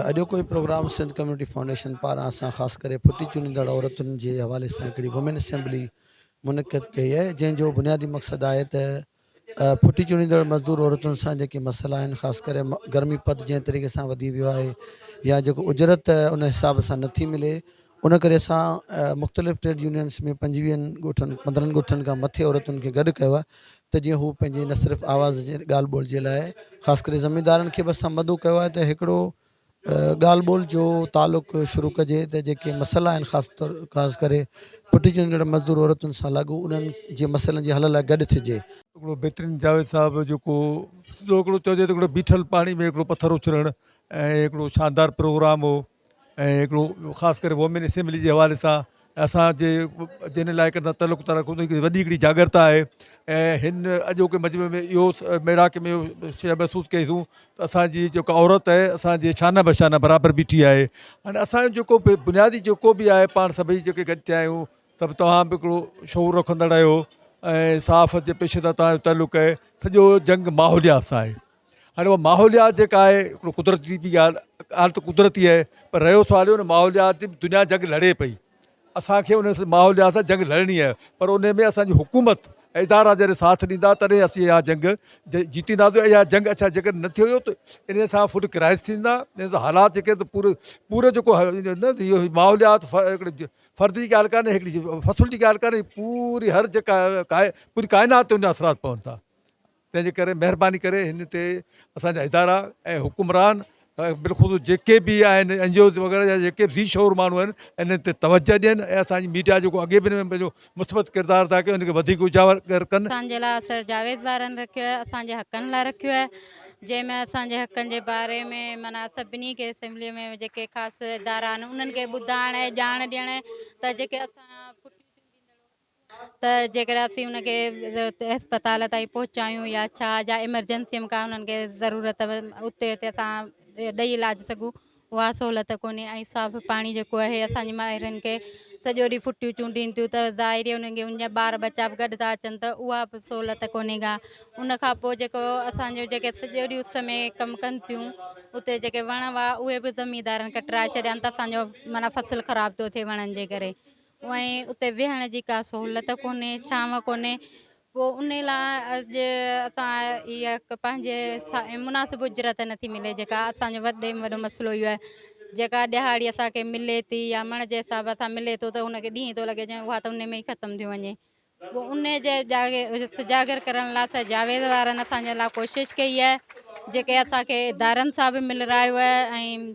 اڄوڪو هي programme Sindh community foundation پاران اسان خاص ڪري ڦٽي چونڊيندڙ عورتن جي حوالي سان هڪڙي وومين اسيمبلي منعقد ڪئي آهي جنهن جو بنيادي مقصد آهي ته ڦٽي چونڊيندڙ مزدور عورتن سان جيڪي مسئلا آهن خاص ڪري گرمي پد جنهن طريقي سان وڌي ويو آهي يا جيڪو اجرت ان حساب سان نٿي ملي ان ڪري اسان مختلف ٽريڊ يونينس ۾ پنجويهن ڳوٺن پندرهن ڳوٺن کان مٿي عورتن کي گڏ ڪيو آهي ته جيئن هو پنهنجي نه صرف آواز جي ڳالهه ٻولهه جي لاء خاص ڪري زميندارن کي به اسان مدعو ڪيو آهي ته هڪڙو ڳالهه ٻولهه جو تعلق شروع ڪجي ته جيڪي مسئلا آهن خاص طور خاص ڪري پٽجندڙ مزدور عورتن سان لاڳو انهن جي مسئلن جي حل لاء گڏ ٿجي. هڪڙو بهترين جاويد صاحب جيڪو سڌو هڪڙو چئجي ته هڪڙو بيٺل پاڻي ۾ هڪڙو پٿر اڇلڻ ۽ هڪڙو شاندار پروگرام هو ۽ هڪڙو خاص ڪري وومين اسيمبلي جي حوالي سان اسان جي جن علائقن سان تعلق ٿا رکون هڪ وڏي هڪڙي جاڳرتا آهي ۽ هن اڄوڪي مجمع ۾ اهو ميڙاڪي ۾ اهو شيء محسوس ڪئيسون ته اسانجي جيڪا عورت آهي اسانجي شانه بشانه برابر بيٺي آهي هاڻي اسانجو جيڪو به بنيادي جيڪو به آهي پاڻ سڀئي جيڪي گڏ ٿيا آهيون سڀ توهان به هڪڙو شعور رکندڙ آهيو ۽ صحافت جي پيشي سان توهان جو تعلق آهي سڄو جنگ ماحوليات سان آهي هاڻي اها ماحوليات جيڪا آهي هڪڙو قدرتي به ڳالهه ڳالهه ته قدرتي آهي پر رهيو سوال اهو نه ماحوليات جي دنيا جنگ لڙي پئي اسانکي ان ماحوليات سان جنگ لڙڻي آهي پر ان ۾ اسانجي حڪومت ۽ ادارا جڏهن ساٿ ڏيندا تڏهن اسين اها جنگ جيتينداسين اها جنگ اڇا جيڪڏهن نه ٿيو ته ان سان فوڊ ڪرائسس ٿيندا ان سان حالات جيڪي ته پورو پورو جيڪو نه ماحوليات هڪڙي فرد جي ڳالهه ڪانهي هڪڙي فصل جي ڳالهه ڪانهي پوري هر جيڪا پوري ڪائنات تي ان جا اثرات پون ٿا تنهن جي ڪري مهرباني ڪري هن تي اسان جا ادارا ۽ حڪمران بالخصوص جيڪي به آهن اين جي اوز وغيره يا جيڪي به ذي شعور ماڻهو آهن انهن تي توجه ڏين ۽ اسان جي ميڊيا جيڪو اڳي به ان ۾ پنهنجو مثبت ڪردار ادا ڪيو ان کي وڌيڪ اجاگر ڪن. اسان جي لاء سر جاويد وارن رکيو آهي اسان جي حقن لاء رکيو آهي جنهن ۾ اسان جي حقن جي باري ۾ معنيٰ سڀني کي اسيمبلي ۾ جيڪي خاص ادارا آهن انهن کي ٻڌائڻ ۽ ڄاڻ ڏيڻ ته جيڪي اسان ته جيڪڏهن اسين ان کي اسپتال تائين پهچايون يا ڇا جا ايمرجنسي ۾ ڪا انهن کي ضرورت اتي اتي اسان ڏئي علاج سگهون اها سهولت ڪونهي ۽ صاف پاڻي جيڪو آهي اسانجي مائرن کي سڄو ڏينهن ڦٽيون چونڊين ٿيون ته ظاهر انهن کي ان جا ٻار ٻچا به گڏ ٿا اچن ته اها به سهولت ڪونهي ڪا ان کان پوء جيڪو اسانجو جيڪي سڄو ڏينهن اس ۾ ڪم ڪن ٿيون اتي جيڪي وڻ هئا اهي به زميندارن ڪٽرائي ڇڏيا آهن ته اسانجو معنيٰ فصل خراب ٿو ٿئي وڻن جي ڪري ۽ اتي ويهڻ جي ڪا سهولت ڪونهي ڇانو ڪونهي پوء ان لاء اڄ اسان اها پنهنجي مناسب اجرت نٿي ملي جيڪا اسانجو وڏي ۾ وڏو مسئلو اهو آهي جيڪا ڏهاڙي اسانکي ملي ٿي يا مڻ جي حساب سان ملي ٿو ته ان کي ڏينهن ٿو لڳي اها ته ان ۾ ئي ختم ٿي وڃي پوء ان جي سجاگر ڪرڻ لاء سر جاويد وارن اسان جي لاء ڪوشش ڪئي آهي جيڪي اسان کي ادارن سان به ملرايو آهي ۽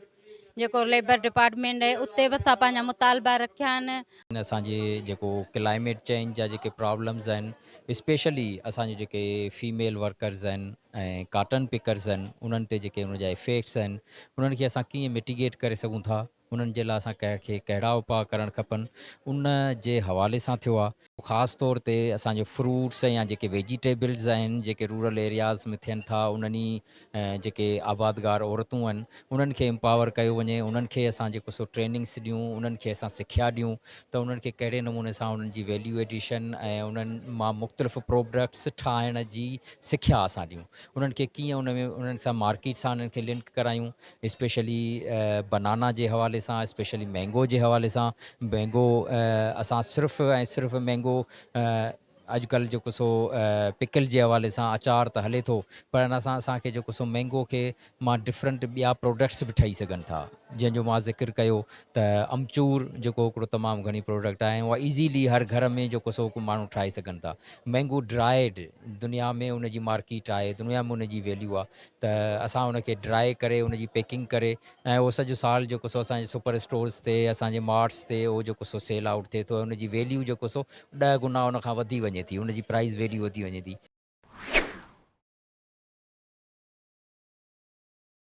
جيڪو ليبر ڊپارٽمينٽ آهي اتي به اسان پنهنجا مطالبا رکيا آهن. اسان جي جيڪو ڪلائميٽ چينج جا جيڪي پرابلمز آهن اسپيشلي اسان جي جيڪي فيميل ورڪرز آهن ۽ ڪاٽن پڪرز آهن انهن تي جيڪي ان جا افيڪٽس آهن انهن کي اسان ڪيئن مٽيگيٽ ڪري سگهون ٿا انهن جي لاء اسان ڪنهن کي ڪهڙا اپاء ڪرڻ کپن ان جي حوالي سان ٿيو آهي. خاص طور تي اسان جو فروٽس يا جيڪي ويجيٽيبلز آهن جيڪي رورل ايرياز ۾ ٿين ٿا انهن ئي جيڪي آبادگار عورتون آهن انهن کي امپاور ڪيو وڃي انهن کي اسان جيڪو سو ٽريننگس ڏيون انهن کي اسان سکيا ڏيون ته انهن کي ڪهڙي نموني سان انهن جي ويليو ايڊيشن ۽ انهن مان مختلف پروڊڪٽس ٺاهڻ جي سکيا اسان ڏيون انهن کي ڪيئن ان ۾ انهن سان مارڪيٽ سان انهن کي لنڪ ڪرايون اسپيشلي بنانا جي حوالي سان اسپيشلي مينگو جي حوالي سان مينگو اسان صرف ۽ صرف مينگو اڄڪلهه جيڪو سو پڪل جي حوالي سان اچار ته هلي ٿو پر ان سان اسانکي جيڪو سو مينگو کي مان ڊفرنٽ ٻيا پروڊڪٽس به ٺهي سگهن ٿا جنهن جو مان ذڪر ڪيو ته امچور جيڪو هڪڙو تمام گهڻي پروڊڪٽ آهي اها ايزيلي هر گهر ۾ جيڪو سو ماڻهو ٺاهي سگهن ٿا مينگو ڊرائيڊ دنيا ۾ ان جي مارڪيٽ آهي دنيا ۾ ان جي ويليو آهي ته اسان ان کي ڊرائي ڪري ان جي پيڪنگ ڪري ۽ اهو سڄو سال جيڪو سو اسان جي سپر اسٽورز تي اسان جي مارٽس تي اهو جيڪو سو سيل آئوٽ ٿئي ٿو ۽ ان جي ويليو جيڪو سو ڏهه گنا ان کان وڌي وڃي ٿي ان جي پرائز ويليو وڌي وڃي ٿي.